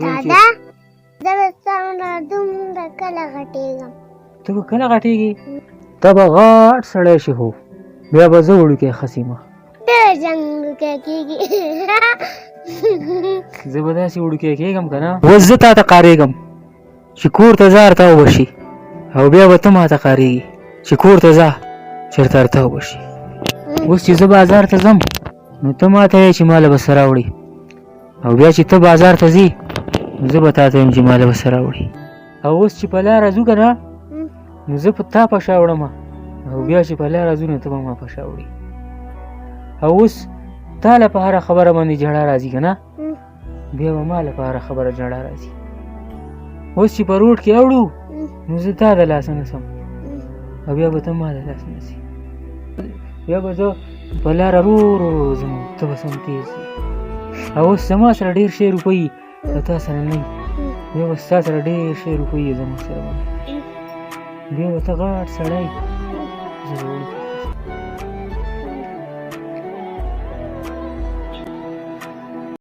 دادا، زه به ستا نه دومره کله غټېږم؟ ته به کله غټېږې؟ ته به غټ سړی شې، خو بیا به زه وړوکی ښه یم. ډېر جنګ وړوکی کېږي. زه به داسې وړوکی کېږم که نه، اوس زه تا ته قارېږم چې کور ته ځه ارتاو به شي، او بیا به ته ما ته قارېږي چې کور ته ځه چېرته ارتاو به شي. اوس چې زه بازار ته ځم نو ته ما ته وایې چې ما له به څه راوړي، او بیا چې ته بازار ته ځې نو زه به تا ته وایم چې ما له به څه راوړي. او اوس چې په لاره ځو که نه، نو زه په تا په شا وړم، او بیا چې په لاره ځو نو ته به ما په شا وړي. او اوس تا له په هره خبره باندې ژړا راځي که نه، بیا به ما له په هره خبره ژړا راځي. اوس چې په روډ کې اوړو نو زه تا د لاسه نیسم، او بیا به ته ما د لاسه نیسې. بیا به زه په لاره ورو ورو ځم، ته به سم تېز ځې. او اوس زما سره ډېر شی روپۍ او تا سره نه وي، بیا به ستا سره ډېر شی روپۍ زما سره به، بیا به ته غټ سړی، زه به وړوکی.